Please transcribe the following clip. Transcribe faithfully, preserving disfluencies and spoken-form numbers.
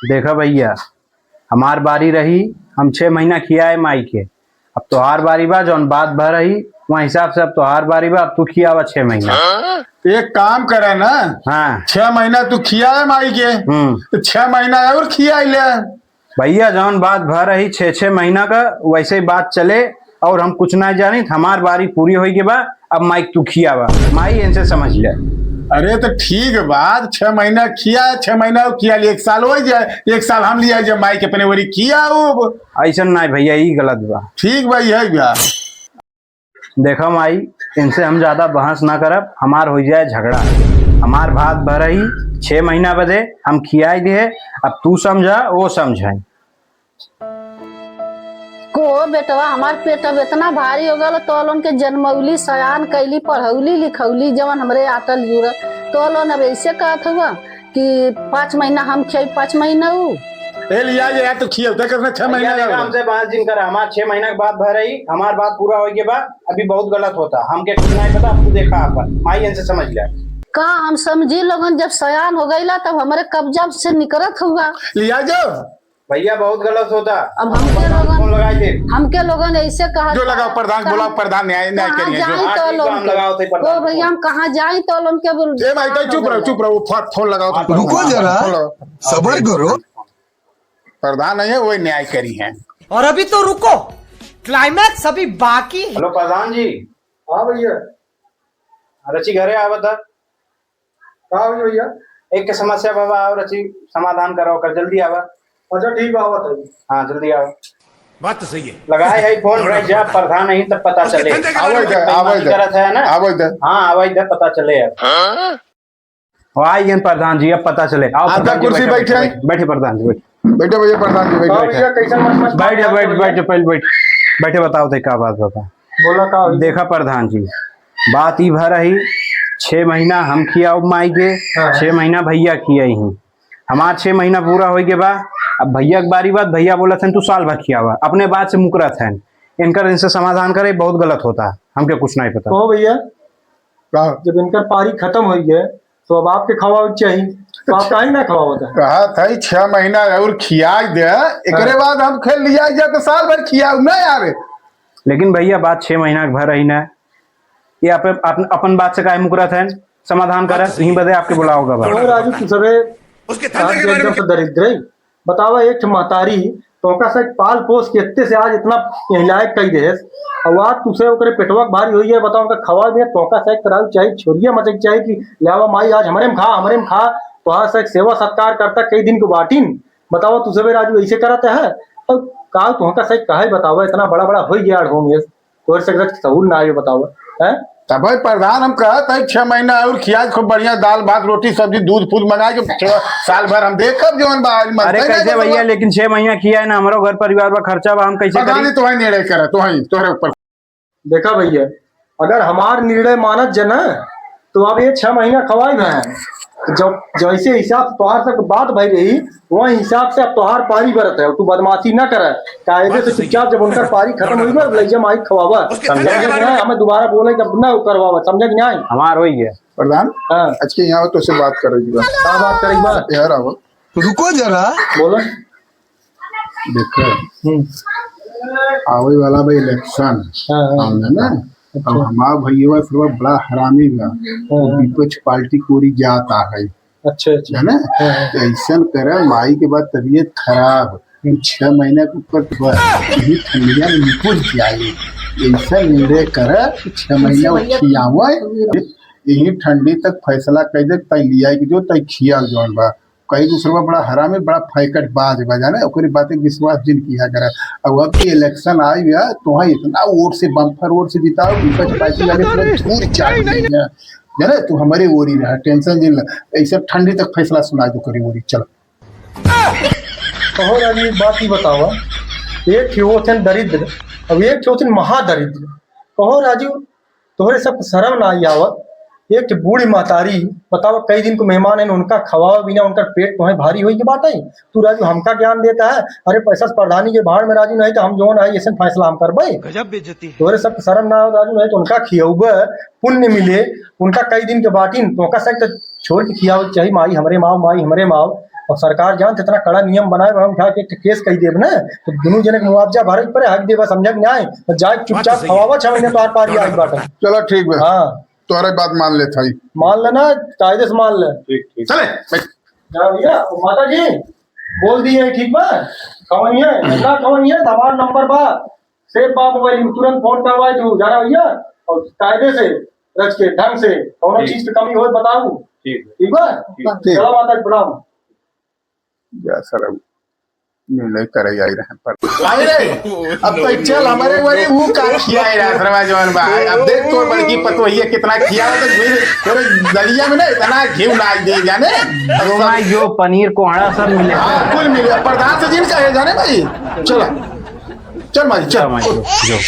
देखा भइया, हमार बारी रही, हम छह महीना खियाए माई के। अब तोहार बारी बा, जौन बात भा रही, वहाँ हिसाब से अब तोहार बारी बा, अब तू खियावा छह महीना। एक काम करे ना, हाँ। छह महीना तू खियाए माई के, हम्म। तो छह महीना और खियाई ले। भइया, जौन बात भा रही छह छह महीना का, वैसे ही बात चले, और हम कुछ ना जानित, हमार बारी पूरी होई के बा, अब माई तू खियावा, माई इनसे समझ ले। अरे तो ठीक बात, छह महीना खिया, छह महीना खिया ले, एक साल हो जाए, एक साल हम लिया जाए माई के अपने वरी खियाउब। ऐसन ना भइया, ई गलत बा। ठीक बा, यही बा। देखा माई, इनसे हम ज्यादा बहस ना करब, हमार हो जाए झगड़ा। हमार बात भा रही छह महीना बदे, हम खियाई दिहे, अब तू समझा, वो समझाई। को बेटवा, हमार पेट अब इतना भारी हो गल, तो लोन के जनमौली, सयान कैली, पढ़ौली, लिखौली, जवन हमरे आटल जुड़ल, तो लोन अब ऐसे कहत हुआ कि पाँच महीना हम खियाई, पाँच महीना ऊ। ए लिया ये यार, तू खियावते कितना छह महीना भैया, हो देखा, गए। हमसे बात जिन कर, हमार छह महीना के बात भर रही, हमार बात पूरा होई के बाद अभी बहुत गलत होता, हमके कुछ नहीं पता, अब तू देखा अपन, माई इनसे समझ ले। का हम समझी लोगन, जब सयान हो गईला तब हमरे कब्जा से निकरत हुआ। लिया जो। भैया, बहुत गलत होता। अब हमके लोगन, फोन लगाई दे। हमके लोगन ऐसे कहा जो लगाओ प्रधान, कहा, बोलाओ प्रधान, न्याय, न्याय कहाँ करिए जो। जाई हाँ, तो ठीक बा, लोग हम के? लगाओ थे प्रधान ओ भैया, फोन। हम कहाँ जाई तो लोगन के बोल-, ए माई, तो चुप रहो, चुप रहो, वो फो-, फोन लगाओ तो रुको प्रधान, जरा, फोन लगाओ। सबर करो। प्रधान नहीं है, वही न्याय करी है। और अभी तो रुको, climax अभी बाकी है। हेलो प्रधान जी। हाँ भैया। रची घरे आवा था। का हो गया भैया? एक के समस्या बाबा, और अच्छी समाधान करो, कर जल्दी आवा। अच्छा, ठीक बा, आवत है। हाँ, जल्दी आवा। बात तो सही है। लगाए है फोन, रह जा, प्रधान नहीं तब पता उसके चले। धंधे के बारे में आवाज दे, आवाज दे। गलत है ना? आवाज दे। हाँ, आवाज दे, पता चले अब। हाँ? वो आई गए प्रधान जी, अब पता चले। आओ आधा प्रधान जी, कुर्सी बैठो, बैठे। बैठो, बैठे प्रधान जी, बैठो। बैठो भैया प्रधान जी, बैठो, हाँ बैठो। भैया, कैसन मच-, मच-, बैठो, मच-, बैठो, बैठो, पहले बैठ-, बैठो, बताओ थे का बात बा। बोला का हो? देखा प्रधान जी, बात ई भा रही, छह महीना हम खियाउब माई के, हाँ। छह महीना भैया खियाई ही। हमार छह महीना पूरा होई के बा, अब भैया के बारी बात, भैया बोलत हन, "तू साल भर खियावा।" अपने बात से मुकरत हन, इनकर इनसे समाधान करे, बहुत गलत होता, हमके कुछ नहीं पता। कहो भैया, का? जब इनकर पारी खत्म होई है, तो अब आपके खवावे के चाही, तो आप काहे ना खवावत है? कहा था, "छह महीना और खियाई दे, एकरे हाँ। बाद हम खेल लिया जाए, तो साल भर खियाऊ ना यार।" लेकिन भैया, बात छह महीना के भर रही ना, ये आप, आप अपन बात से काहे मुकरत हैं? समाधान करा, बात सही यहीं है। बदे आपके बुलाओ गवा। और राजू, तू सबे उसके धंधे आज के बारे एकदम में से दरिद्र है। बतावा, एक ठे महतारी तोहका से पाल पोस के इतने से आज इतना यही लायक कई देस, और आज तुसे ओकरे पेटवा के भारी होई है, बताओ, उनका खवा भी है, तोहका से करावे चाही, छोरिया मचे के चाही कि लावा माई, आज हमरे में खा, हमरे में खा, तोहार से सेवा सत्कार करता कई दिन के बाटिन। बतावा, तू सबे राजू ऐसे करत है, और का तोहका से कहे बतावा, इतना बड़ा बड़ा होई गया होंगे। तोहरे से गलत सहूल ना आयो, बताओ, हैं? तब भाई प्रधान, हम कहत है, छह महीना और खिया, खूब बढ़िया दाल भात रोटी सब्जी दूध फूल मंगा के छह, साल भर हम देखब जौन बा, आज मनते अरे ना कैसे देखब। भैया, लेकिन छह महीना खिया है ना, हमरो घर परिवार बा, खर्चा बा, हम कैसे प्रधान करी? जी, तो वही निर्णय करे, तो वही तोहरे ऊपर। देखा भैया, अगर हमार निर्णय मानत जे ना, तो अब ये छह महीना खवाई है। जब जैसे हिसाब से तोहार से बात भई रही, वही हिसाब से अब तोहार पारी बरत है, तू बदमाशी ना करे, कायदे से चुपचाप जब उनकर पारी खत्म होई बा, लइजा माई खवावा। उसके समझे? समझे कि नहीं? हमें दोबारा बोले जब ना करवावा, समझे कि नहीं? हमार होई गया। प्रधान, हाँ। आज के यहाँ तो से बात करेगी बा। का बात करेगी बा? यार, आओ। रुको जरा। बोलो। देखो, हम्म। आवे वाला बा election, हाँ, हाँ। सामने ना। अच्छा। अब हमार भैया थोड़ा बड़ा हरामी बा। हाँ, हाँ। विपक्ष पार्टी कोरी जात आ है। अच्छा, अच्छा। है ना? हाँ, हाँ। तो ऐसन करे, माई के बाद तबीयत खराब, हम्म। छह महीना के ऊपर तो बस, यही ठंडिया में निपुर जाए। ऐसा निर्णय करे, छह महीना भैया खियावे, यही ठंडी तक फैसला कर दे, तय लिया कि जो तय खिया जौन बा। कई दूसर बा बड़ा हरामी, बड़ा फैकट बाज बा, जाने, ओकरी बातें विश्वास जिन किया करे। अब अब की election आई बा, तोहां इतना वोट से, bumper वोट से जिताओ, विपक्ष पार्टी वाले पूरा धूर चाट देंगे। जाने, तू हमारे ओरी रहा, tension जिन ला, ऐसे ठंडी तक फैसला सुना दो करी ओरी, चलो। कहो राजू, एक बात ही बतावा, एक ठे होथन दरिद्र, अब एक ठे होथन महादरिद्र। कहो राजू, तोहरे सब शर्म ना आई आवत? एक ठे बूढ़ी महतारी, बतावा, कई दिन को मेहमान है, उनका खवावा बिना उनकर पेट तोहे भारी होई के बात है। तू राजू हमका ज्ञान देता है, अरे पैसा से प्रधानी के भाड़ में राजू, नहीं तो हम जौन है ऐसे फैसला हम करबे। गजब बेइज्जती है। तोहरे सब शर्म ना आवत राजू, नहीं तो उनका खियौबे, पुण्य मिले, उनका कई दिन के बाटिन, तोहका सक छोड़ के खियावे के चाही, माई हमरे माव, माई हमरे माव। और सरकार जानत इतना कड़ा नियम बनाए बा, उठा के केस कइ देब ना, तो दुनू जने के मुआवजा भरे के पड़े, हक देबा, समझा कि नाहीं? तो जाए चुपचाप खवावा, छह महीने तोहार पारी आई बाटे। चलो ठीक बा। हाँ। तोहरे बात मान लेत हई। मान लेना, कायदे से मान ले। ठीक, ठीक। चले, बैठ। जा भैया, ओ माता जी, बोल दिए, ठीक बा? कवन है? ना कवन है? हमार नंबर बा, सेव बा मोबाइल में, तुरंत फोन करवाए तू, जाना भैया, और कायदे से, रच के, ढंग से, कौनो ठीक। चीज की कमी होए, बताऊ। ठीक। ठीक बा? ठीक। चला माता जी, प्रणाम। जा सर, अब निर्णय करे आई रहे पर। आई रे, अब तो चल हमारे वाली वो का खियाए रहा सरवा जवान बा। अब देख तोर बड़की पतोहिया कितना खियावत है, घी, तेरे दलिया में ना इतना घी लाग दे जाने। जो माई जो पनीर कोहड़ा सब मिले। हाँ, कुल मिले। अब प्रधान से जिन कहे जाने भाई, चला, चल माई, चल। चल माई, जो, जो।